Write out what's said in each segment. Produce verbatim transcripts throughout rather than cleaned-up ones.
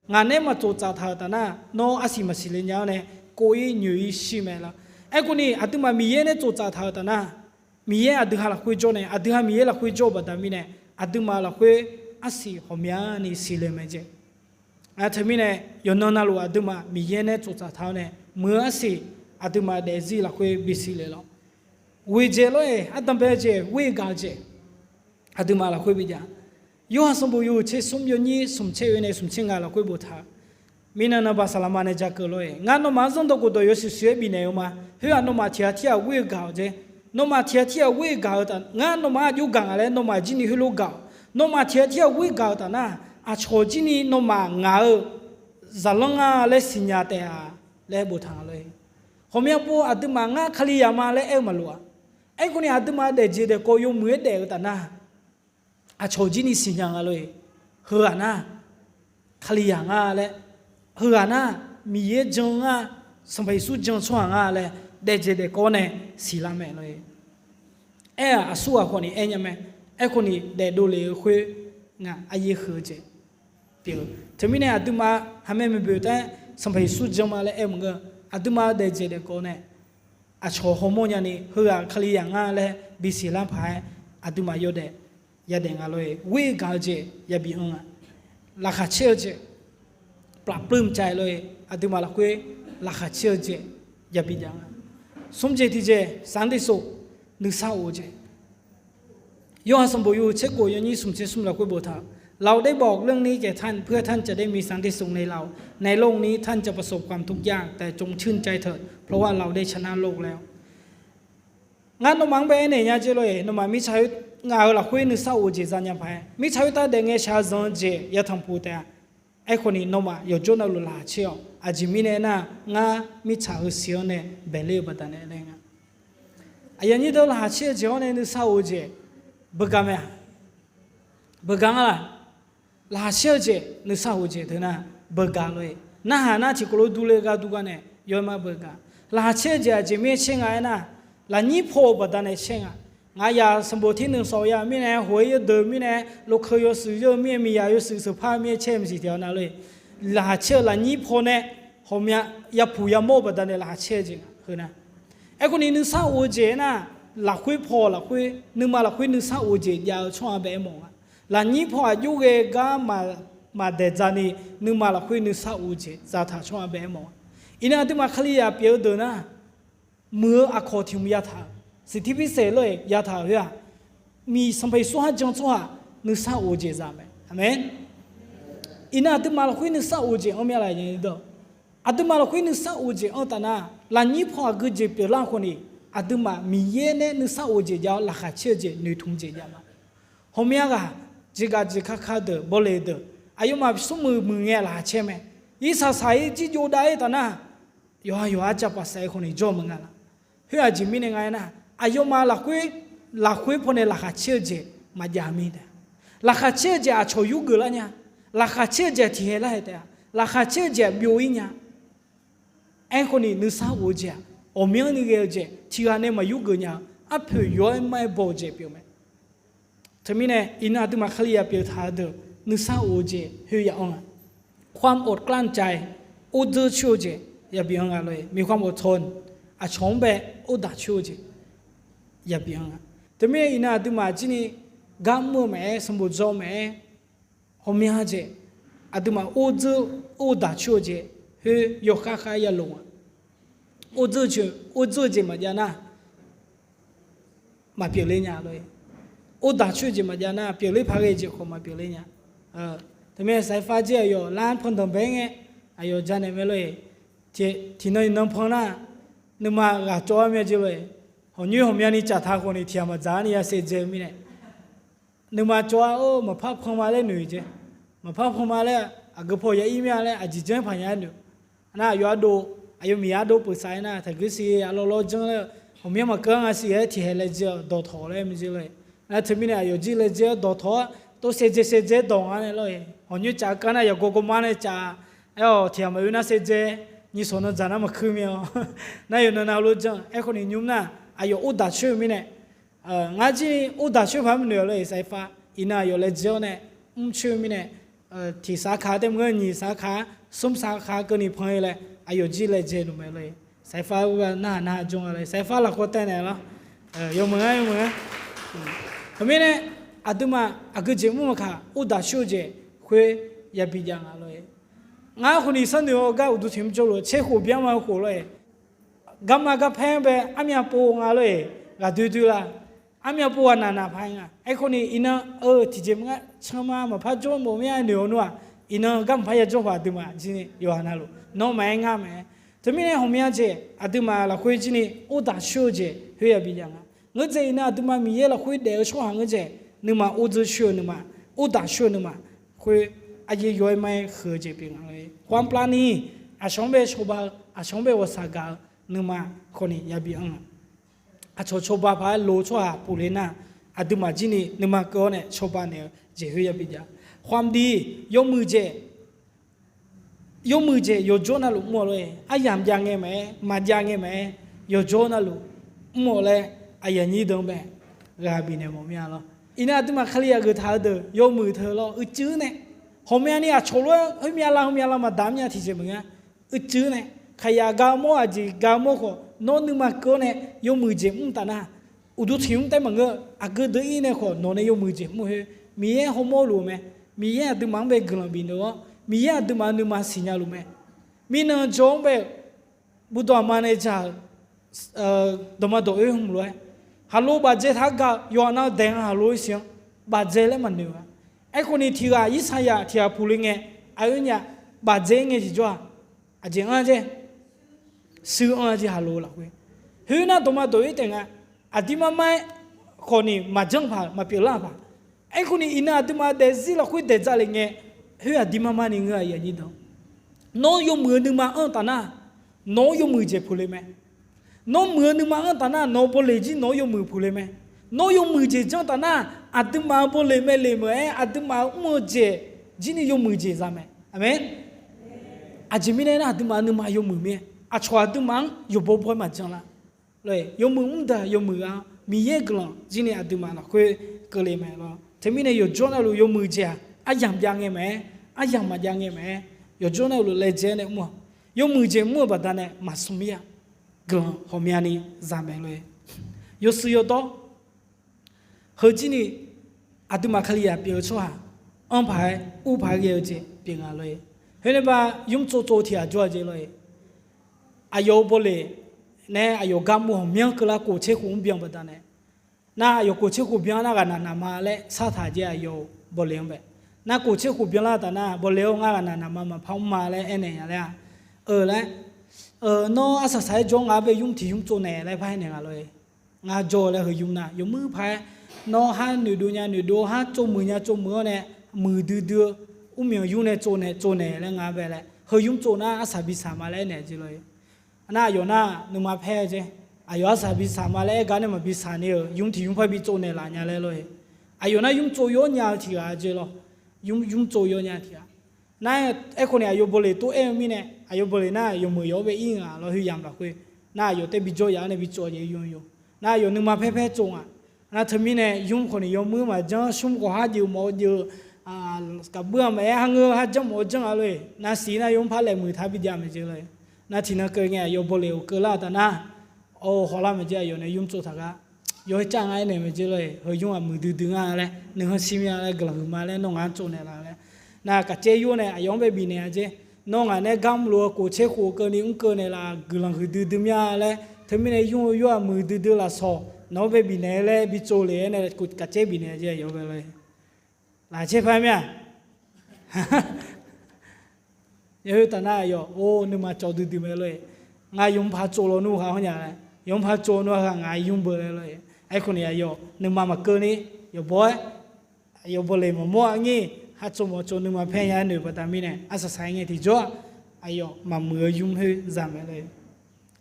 Ngaq nae maq tsoftsaf taq-euq taf nar, nawr arsiq maqsiq le nya-awr nae, kov-ir nyoeq-ir shir mae lar. Aerkhawf ni aqduimaf Miqyaer nae tsoftsaf taq-euq taf nar, Miqyaer aqdui ha lafkhoer jawr nae, aqdui ha Miqyaer lafkhoer jawr-eu baqda mirnae, aqduimaf lafkhoer arsiq ghawqmyani siqle mae jeq. Nar teumirnae, yawqnan navluf aqduimaf Miqyaer nae tsoftsaf taq-awr nae, muiq-eu arsiq aqduimaf daefzir lafkhoer bisiq le lawr. Ghoeq jeq lor-eq, ardanqbae jeq, ghoer gaq-eu jeq, aqduimaf lafkhoer bijav. Yorhaq sanqbof yawhuiq tser smr yawnyir smq tser oe nae smq tser ngaq lafkhoer boftaq-eu, mirnan nanbaq saqlaqma nae ja keuv lor-eq, ngar nawmaf-anr zanrdawq khofdawq yawshuif shuif-aer bifnaeq-eu ma. Khoer-aq, nawmaf tiq ghaq tir ghaq ghoer-eu gaq-awq jeq. Nawmaf tiq ghaq tir ghaq ghoer-eu gaq-eu taf, ngar nawmaf-anr aqjox gaq nga laer nawmaf jir ni heulof gaq-awq. Nawmaf tiq ghaq tir ghaq ghoer gaq-eu taf nar, aqcawq jir ni nawmaf ngaq-euq zaqlanr nga laer siqnya taef-a laer boftaq nga lor-eq. Ghawqmya pov aqduimaf ngar Kalizaq ma laer aer-eu maqloq-a. Aerkhawf ni aqduimaf daefjeq daefkawv yawmuiq-aer daef-eu taf nar, aqcawq jir ni siqnya nga lor-eq. Heughaq nar, Kalizaq nga laer, heughaq nar, Miqyaer jan nga, Sanqpaq Yeqsur jan tsawrhaq nga laer, daefjeq daefkawv nae siqlar mae lor-eq. Aer-aq aqsurghaq khawf ni aer nya mae. Aerkhawf ni daefdov lef-eu khoer ngaq aryaer huiq-eu jeq pyeuf-eu. Teumirnae aqduimaf haqmae maeqboeq taef-aer Sanqpaq Yeqsur jan ma laer aer maqngeur. Aqduimaf daefjeq daefkawv nae aqcawq hawmawr nyani heughaq Kalizaq nga laer bisiqlar paq-aer, aqduimaf yawdaef yadaef nga lor-eq. Ghoer gaq-eu jeq yabi anr-a. Laqkhaq caer-eu jeq, paf pluim cav-aer lor-eq, aqduimaf lafkhoer laqkhaq caer-eu jeq yabi jav nga. Smr jeq tiqjeq, สันติสุข, nuisar of-eu jeq. Yorhaq sanqbof yawhuiq tser khof yawnyir smq tser smr lafkhoer boftaq-eu, เราได้บอกเรื่องนี้แก่ท่าน เพื่อท่านจะได้มีสันติสุขในเรา ในโลกนี้ท่านจะประสบความทุกข์ยาก แต่จงชื่นใจเถิด เพราะว่าเราได้ชนะโลกแล้ว Ngar nawmaf-anr bae aernaeq nya jeq lor-eq, nawmaf mirtsaq khoer ngaq-euq lafkhoer nuisar of-eu jeq za nya paq-aer, mirtsaq khoertav daef ngae shaqzanq-eu jeq yatanq puq taef-a. Aerkhawf ni nawmaf yawqjawr navluf laqkhaq caer-awq. Aqjeq mirnae aernar, ngar mirtsaq-euq siq-anr nae baeqler-eu baqdanae laer nga. Aqyuif aqnyir deuq, laqkhaq caer-eu jeq-anr nae nuisar of-eu jeq beugar mae-a? Beugar nga laq? Laqkhaq caer-eu jeq nuisar of-eu jeq deuq nar, beugar lor-eq. Narhaq nar tiqkawv lof durler gar dur gar nae yawr mar beugar. Laqkhaq caer-eu jeq aqjeq mirnae caer nga aernar, lafnyir paw-euq baqdanae caer nga. Ngaq yaq sanqbof tir nuisawq ya-eu mirnae, hoq-aer yawdeuq mirnae, lokeu yawshuif yawr-eu mirnae, miqyaq yawshuif sheuqpar-eu mirnae caer maqsiq taef-awr nar lor-eq. Laqkhaq caer-eu lafnyir paw nae ghawqmya yapuq yamawr-eu baqdanae laqkhaq caer-eu jeq nga heu nar. Aerkhawf ni nuisar of-eu jeq aernar, lafkhoer paw lafkhoer nuima lafkhoer nuisar of-eu jeq jav-eu tsawrhaq bae aermawf nga. Lafnyir paw aqjox ghae gar maqdaeq dzaq ni, nuima lafkhoer nuisar of-eu jeq zataq tsawrhaq bae aermawf nga. Iqnan aqduimaf Kalizaq pyeuf-eu deuq nar, muiq-eu aqkawq tiq hmq yataq-euq, siqtirpirsaeq lor-eq yataq-euq khoer-aq, miq Sanqpaq Yeqsur har jan tsawrhaq nuisar of-eu jeq za mae. Aqmeq. Iqnan aqduimaf lafkhoer nuisar of-eu jeq anr mya laf nya-eu deuq, aqduimaf lafkhoer nuisar of-eu jeq anr taf nar, lafnyir paw aqgeu jeq pyeuflar khawf ni, aqduimaf Miqyaer nae nuisar of-eu jeq jav-awr laqkhaq caer-eu jeq noeqtmq jeq jav ma. Ghawqmya ghaq, jeqgaq jeq kaka deuq bawle deuq, aqyawfmaf smrmuiq muiq ngae laqkhaq caer mae. Irsaq saq-ir jirjov dav-ir taf nar, yawqha yawqha-aer cavpaf saf-ir khawf ni jawr-eu maqnga laf. Khoer aqjeq mirnae nga aernar, aqyawfmaf lafkhoer, lafkhoer pawnae laqkhaq caer-eu jeq maqjav mir taef-a. Laqkhaq caer-eu jeq aqcawq yurgeuf lar nya. Laqkhaq caer-eu jeq tiqhae lar-aer taef-a. Laqkhaq caer-eu jeq-aq byov-ir nya. Aerkhawf ni nuisar of-eu jeq-aq, ghawqmyanrni ghae-eu jeq, tiqghaq nae maqyurgeuf nya-eu, arpoeq yawr-aer mar-aer baw-eu jeq pyeuf mae. Teumirnae iqnan aqduimaf Kalizaq pyeuf taq-eu deuq nuisar of-eu jeq khoer ya anr-a. ความอดกลั้นใจ, ordzeur coer-eu jeq yabi anr nga lor-eq. มีความอดทน, aqcawq-anr bae ordaq coer-eu jeq yabi anr nga. Teumirnae iqnan aqduimaf jir ni gar mr-eu maqaer, sanqbof dzaw maqaer, ghawqmya jeq, aqduimaf ordzeur ordaq coer-eu jeq khoer yawkhav khav-aer yaloq nga. Ordzeur jeq, ordzeur-eu jeq maqjav nar, maqpyeuf ler nya lor-eq. Ordaq coer-eu jeq maqjav nar, pyeufler paq ghae-eu jeq khawf maqpyeuf ler nya. Teumirnae saqfar jir aqyawf lar pandanq bae-aer ngae, aqyawf janaeq mae lor-eq. Tiqnan iqnan pan nar, nuima ghaq cawv-ar mya jeq lor-eq. Hawqnyoer hawqmyani caf taq khawf ni tiqghaq maqdzaq-ar ni ya saevdzae-eu mirnae, nuima cawv-ar-or, maqpar pan ma laer noeq jeq. Maqpar pan ma laer aqgeu paw ya ir mir-a laer aqjeq janr-aer paq nya-aer noeq. Nar aqyawf ardov, aqyawf miqyaq ardov peuqsaf-aer nar, taqguir siq-a lawrlawr janr laer, ghawqmyanr maqkeuv-ar nga siq-aer tiqhaeq laejae-awq dawqtawq laer maqjir lor-eq. Nar teumirnae aqyawf jir laejae-awr dawqtawq-ar, tov saevdzae saevdzae dawq nga nae lor-eq. Hawqnyoer caf-eu kar nar yaqgawr gawrmar nae caf-a. Aer-awq tiqghaq maqoe nar saevdzae, nyiq sawq nan dzaq nar maqkuir mir-awr. Nar yawqnan nav lof janr. Aerkhawf ni nymr nar, aqyawf ordaq coer-eu mirnae, ngar jir ordaq coer paq-aer maqnoeq-a lor-eq saqfar. Iqnan aqyawf laejae-awr nae mrcoer-eu mirnae, tiq saqkaq taef maqngeur, nyiq saqkaq, smr saqkaq keuvni pan-ir laer aqyawf jir laejae luf mae lor-e. Saqfar-eu narhaq narhaq jawr nga lor-e. Saqfar lafkhoer taev naeq lor. Yawmuiq-a yawmuiq-a. Teumirnae aqduimaf aqgeu jeq mr maqkaq urdaq shuir-eu jeq khoer yabi jav nga lor-e. Ngar khawf ni sharnoeq-awr gar uqduq tiq mr jawrluf tserkhof byanma-eu khof lor-e. Garma garpaer-anr bae armyav pov nga lor-e. Ghaqdoer doer la. Armyav pov ghaqnaq naq paq nga. Aerkhawf ni iqnan-eu tiqjeq mr ngar canma maqpar jawr mawf mir-a noeq-awr nmr-aq, iqnan gar maqpar yajawr paq aqduimaf jir ni yawqha navluf nawr maqaer ngar mae. Teumirnae ghawqmya jeq aqduimaf lafkhoer jir ni urdaq shuir-eu jeq khoer yabi jav nga. Ngeur dzaeq iqnan aqduimaf Miqyaer lafkhoer daef-eu tsawrhaq ngeur dzaeq, nuima urdzeur shuir-eu nuima, urdaq shuir-eu nuima, khoer aqyaer yaw-aer ma-aer huiq-eu jeq pyeuf nga lor-e. Khoermr plavni, aqshawq-anr bae cawba-eu, aqshawq-anr bae ghawqshaq gaq-eu nuima khawf ni yabi anr nga. Aqcawq cawba paq-aer loq-eu tsawrhaq puq le nar, aqduimaf jir ni nuima keuv-awr nae cawba naeq-eu jeq khoer yabi jav. Khoermr yawmuiq jeq yawmuiq jeq yawqjawr navluf mr-awq lor-e. Aryamq jav ngae maqaer, maqjav ngae maqaer, yawqjawr navluf mr-awq laer aqyuif aqnyir deuq-anr bae ghaq bifnaeq mawf mir-a lor. Iqnan aqduimaf Kalizaq geuftaq-eu deuq yawmuiq teu lor uicuiv nae, ghawqmyani aqcawq lof-aer heumyav lav heumyav lav maqdaq mr nya tiqjeq maqngeur. Uicuiv nae, khaqyaq ga mawr aqjeq ga mawr khawf nawr nuima keuv-awr nae yawmuiq jeq mr taf nar, uqduq tiq mr taef maqngeur. Aqgeu deuq-ir nae khawf nawq nae yawmuiq jeq mr khoer Miqyaer hawmawr luf-eu mae. Miqyaer aqduimaf-anr bae guiqlanq bifnaeq-awr Miqyaer aqduimaf nuima siqnya luf mae. Mirnan jawr-anr bae-euq buvdawq aqma nae dzaq-euq dawqma dawq oer hmq lof-aer, haqlo bafdzae taq-aer ga-eu yawqha nav-eu daeq nga haqlo-aer siq-anr bafdzae laer maqnoeq-a. Aerkhawf ni tiq ghaq Irsaqyaq tiq ghaq puq le ngae, aqyawfnyaf bafdzae ngae tiqjawr-aq, aqjeq anr jae shuir anr-a jeq haqlo-eu lafkhoer. Khoernar dawqma dawq oer taef nga. Aqdirmar mar-aer khawf ni maqjanr paq maqpyeuf lar paq. Aerkhawf ni iqnan aqduimaf daefzir lafkhoer daeq dzaq lef ngae, khoer aqdirmar mar ni ngeur-a aqyuif aqnyir deuq. Nawr yawmuiq-eu nuima anr taf nar, nawq-anr yawmuiq jeq puq le mae. Nawr muiq-eu nuima anr taf nar, nawq-eu bawleq jir nawq-anr yawmuiq puq le mae. Nawr yawmuiq jeq janr taf nar, aqduimaf-euq bawleq maeqleq meuq-aer aqduimaf-euq mr-eu jeq jir ni yawmuiq jeq za mae. Aqmeq. Aqjeq mirnae nar aqduimaf nuima yawmuiq mir-aer, aqcawq aqduimaf-anr yawqbaw baw-aer maqjan lar. Yawmuiq mr deuq yawmuiq-a, Miqyaer guiqlanq jir ni aqduimaf lafkhoer keuvle mae lor. Teumirnae yawqjawr navluf yawmuiq jeq-aq, aryamq jav ngae maqaer, aryamq maqjav ngae maqaer, yawqjawr navluf laejae nae mr-awq. Yawmuiq jeq mr-eu baqdanae maqsmr mir-a. Guiqlanq ghawqmyani za mae lor-e. Yawshuif yawdawr heujir ni aqduimaf Kalizaq pyeuf-eu tsawrhaq anr paq-aer ur paq-aer ghae-eu jeq pyeuf nga lor-e. Khoernae ba nymr tsov tsov tiq ghaq jawr-a jeq lor-e. Aqyawf-euq bawleq nae aqyawf gar mr-awq, myanr keuvlar kof tser khof mr byan baqdanae, nar aqyawf kof tser khof byan nar ghaqnaq naqma laer shartaq jeq aqyawf-euq bawleq-anr bae. Nar kof tser khof byanlar taf nar bawleq-awr ngar ghaqnaq naqma maqpar mr ma laer aernaeq nya laer-a. Laer, nawr arsaq saq-aer jawr ngaq-anr bae nymr tiq nymr tsovnaeq laer paraer naeq nga lor-e. Ngar jawr-eu laer heu nymr nar yawmuir paq-aer, nawr har noeqdov nya noeqdov, har tsovmuiq nya tsovmuiq-awr nae, muiqdui dui-eu, urmyanq nymr nae tsovnaeq tsovnaeq laer ngar bae laer heu nymr tsov nar arsaq bi saq ma laer aernaeq jeq lor-e. Nar aqyawf nar nuima paer-eu jeq, aqyawf arsaq bi saq ma laer aer gar nae maqbi saq ni-euq nymr tiq nymr par bi tsovnaeq laf nya laer lor-e. Aqyawf nar nymr tsov yawr nya-eu tiq ghaq jeq lor. Nymr tsov yawr nya tiq ghaq. Nar, aerkhawf ni aqyawf bawleq tov aer-eu mirnae, aqyawf bawleq nar yawmuiq yawq-awr bae ir nga lawr, heu yamq lafkhoer. Nar aqyawf tae bi jawr yaf-awr nae bi tsov-a jeq yawr yawr. Nar aqyawf nuima paer paer tsov nga. Nar teumirnae nymr khawf ni yawmuir maqjanr, smr khawf har jeuf mawf-eu jeuf, kaqbuir-a maqaer, har ngeur har janr mawf-eu janr-a lor-e. Nar siq nar yawmuir par laeqmuiq taq bi jav maeq jeq lor-e. Nar tiqnan keuv ngae aqyawf bawleq-euq keuvlar taf nar, hawlar maeq jeq aqyawf nae nymr tsov taq gar. Yawr-aer cav ngar aernaeq maeq jeq lor-e, heu nymr-aq muiqdui dui ngar laer, nuikhanr shir mir-a laer, guiqlanq huiqma laer nawr ngaq-anr tsovnaeq laf laer. Nar kaqcaer yur nae aqyawf-anr bae bifnaeq-a jeq. Nawr ngaq nae gar mrluf-eu kof tser khof keuvni mr keuv naeqlaf guiqlanq huiqdui dui mir-a laer, teumirnae nymr-eu yur-aq muiqdui dui lafsawq nawq-anr bae bifnaeq laer bi tsovle-aer nae kaqcaer bifnaeq-a jeq aqyawf-anr bae lor-e. Laqcaer par mir-a. Yawr-aer taf nar aqyawf or nuima cawv duidui mae lor-e. Ngar yawmuir par tsov lawnmr ha hawr nya laer, yawmuir par tsov lawnmr ha ngaq nymr beu laer lor-e. Aerkhawf ni aqyawf nuima maqkeuv ni, yawqbaw-aer aqyawf bawleq maqmawr-a ngir, har tsov mawf tsov nuima paer nya-aer noeq baqda mirnae arsaq saq-aer ngae tiqjawr-aq, aqyawf maqmuiq-eu nymr khoer za mae lor-e.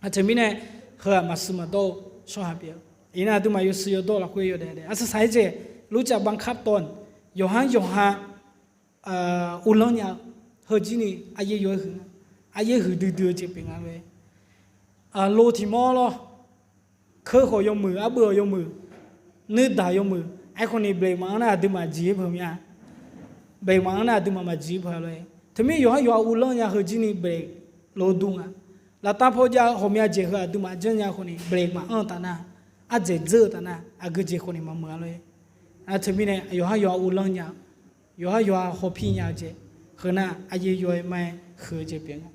Aqjeq mirnae heu-aq maqsiq maqdawr-eu tsawrhaq pyeuf-eu. Iqnan aqduimaf yawshuif yawdawr lafkhoer yawdaef daef arsaq saq-aer jeq, lurcaf bankar tawv-anr yawqhar yawqha uvlanr nya-eu, heujir ni aryaer yaw-aer huiq, aryaer huiqdui dui-eu jeq pyeuf nga lor-e. Lo tiq mawr lawr, keuv khawf yawmuiq, arbeuv khawf yawmuiq, nuidaq yawmuiq, aerkhawf ni bleqma-anr nar aqduimaf jeq-aer peuq mya-a. Baeq maqanr nar aqduimaf maqjeq peuq-a lor-e. Teumirnae yawqhar yawqha uvlanr nya heu jir ni baeq lof dur nga. Laftav paw jav-eu ghawqmya jeq heu aqduimaf janrnya khawf ni baeq maqanr-eu taf nar, arjaeq dzeur-eu taf nar aqgeu jeq khawf ni maqmuiq-a lor-e. Nar teumirnae yawqhar yawqha uvlanr nya-eu, yawqhar yawqha hawpir nya-eu jeq, heu nar aryaer yaw-aer mar-aer huiq-eu jeq pyeuf nga.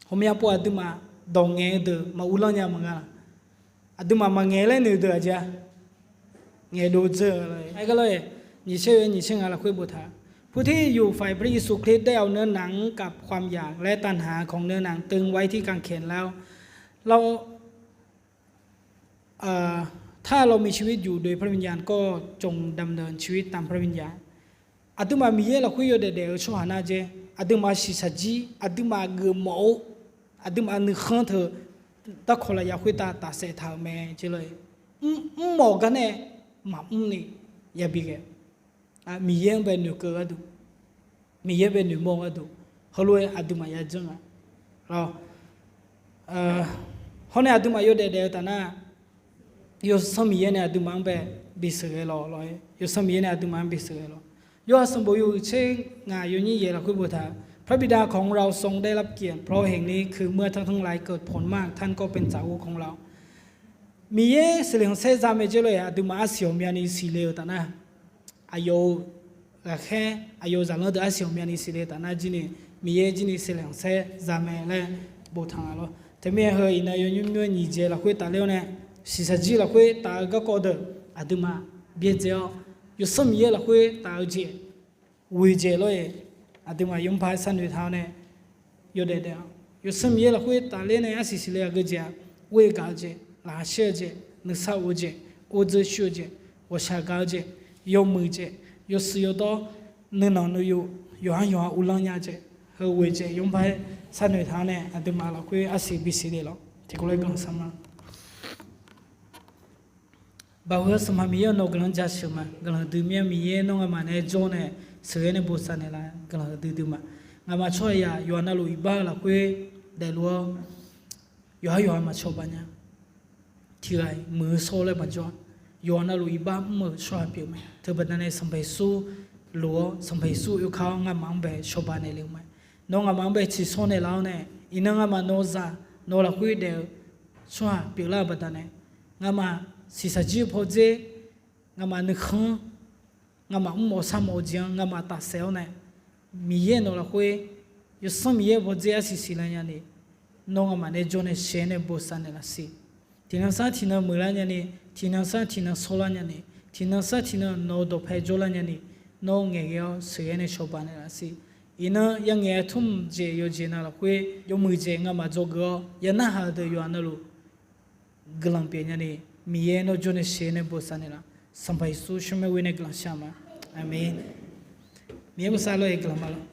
Ghawqmya pov aqduimaf dawq ngaeq-eu deuq maq uvlanr nya maqnga laq? Aqduimaf maqngaeq laer noeq deuq aqjeq-a? Ngaeqdov dzeur-eu lor-e. Aergar lor-e, nyiq tser oe nyiq tser ngaq lafkhoer boftaq, ผู้ที่อยู่ฝ่ายพระเยซูคริสต์ได้เอาเนื้อหนังกับความอยากและตัณหาของเนื้อหนังตึงไว้ที่กางเขนแล้ว ถ้าเรามีชีวิตอยู่โดยพระวิญญาณ ก็จงดำเนินชีวิตตามพระวิญญาณ Aqduimaf Miqyaer lafkhoer yawdaef daef-eu tsawrhaq nar jeq, aqduimaf shiqshaq jir, aqduimaf geufmawf-eu, aqduimaf nuikhanr teu darkawq lafyaq khoertav tafsaef taq-euq mae jeq lor-e. Mrmawf gar nae maqmr ni yabi ghae. Miqyaer-anr bae noeqkeuv gharduq, Miqyaer bae noeqmawr-eu gharduq, heulof-aer aqduimaf yajanr nga. Hawr nae aqduimaf yawdaef daef-eu taf nar, Yawsanr Miqyaer nae aqduimaf-anr bae bisheuq ghae lawq lor-e. Yawsanr Miqyaer nae aqduimaf-anr bisheuq ghae lawq. ยอห์น sanqbof yawhuiq tser ngaq yawnyir yaeq lafkhoer boftaq, พระบิดาของเราทรงได้รับเกียรติ เพราะเหตุนี้คือเมื่อท่านทั้งหลายเกิดผลมาก ท่านก็เป็นสาวกของเรา Miqyaer siqle khanqsaer zamae jeq lor-e. Aqduimaf arsiq ghawqmyani siqle-eu taf nar, aqyawf-euq ghaqkhaer aqyawf-euq zaqlanr deuq arsiq ghawqmyani siqle-eu taf nar jir ni, Miqyaer jir ni siqle khanqsaer zamae laer boftaq nga lor. Teumirnae heu iqnan yawnymr nymr nyiq jeq lafkhoer tafler-awr nae, shiqshaq jir lafkhoer taf-eu garkawv deuq aqduimaf byaerdzae-awr, Yawsanr Miqyaer lafkhoer taf-eu jeq, ghoeq jeq lor-e. Aqduimaf yawmr par sharnoeq taq-awr nae, yawdaef daef-awr Yawsanr Miqyaer lafkhoer tafler nae arsiq siqle aqgeu jeq-aq, ghoer gaq-eu jeq, laqkhaq shaer-eu jeq, nuisar of-eu jeq, ordzeur shuir-eu jeq, ghawqshaq gaq-eu jeq, yawmuiq jeq, yawshuif yawdawr, nuinanq nuiyu, yawqhar yawqha uvlanr nya-eu jeq, heu ghoeq jeq yawmr par sharnoeq taq-awr nae aqduimaf lafkhoer arsiq bisiq le lawq. Tiqkawv lof-aer guiqlanq shar ma. Baoq heu-eu Sanqpaq Miqyaer-awr, nawq-eu guiqlanq jaceuq ma. Guiqlanq huiqdui mir-a, Miqyaer nawr ngamaf naeq-aer jawr nae sheuqghae nae bosav naeqlaf guiqlanq huiqdui dui ma. Ngamaf tsawrhaq yaq yawqha navluf iqbax-eu lafkhoer daefluf-awr, yawqhar yawqha maqcawba nya. Tiqghaq-iq muiq-eu shawr-eu laer maqjawr-a. Yawqha navluf iqbax mr-euq tsawrhaq pyeuf mae. Teubaqda nae Sanqpaq Yeqsur lof-awr, Sanqpaq Yeqsur oekar-awr ngamaf-anr bae cawba naeqle-eu mae. Nawr ngamaf-anr bae tsiqsawr naeqlaf-awr nae, iqnan ngamaf nawq-eu zaq nawq-eu lafkhoer daef-eu tsawrhaq pyeuflar-eu baqda nae, ngamaf shiqshaq jir-eu pawdzer, ngamaf nuikhanr, ngamaf mrmawf sharmawf-eu jeq-anr ngamaf tafsaef-awr nae, Miqyaer nawq lafkhoer, Yawsanr Miqyaer-eu pawdzer arsiq siqlar nyani, nawr ngamaf naeq-aer jawr nae sheuqghae nae bosav naeqlaf siq. Tiqnan sar tiqnan muiqlar nyani, tiqnan sar tiqnan shawrlar nyani, tiqnan sar tiqnan nawq-eu dawqpae jawrlar nyani, nawr ngaeqghae-awr sheuqghae nae cawba naeqlaf siq. Iqnan yangaeq-aer tmr jeq yawqjeq nav lafkhoer yawmuiq jeq ngamaf dzawgeuf-awr, yanarhaq-eu deuq yawqha navluf guiqlanq pyeuf nyani, Miqyaer nawr jawr nae sheuqghae nae bosav naeqlaf. Sanqpaq Yeqsur tsawrmyanr ghoer nae guiqlanq shar ma. Aqmeq. Miqyaer bosav lor-eq guiqlanq ma lor.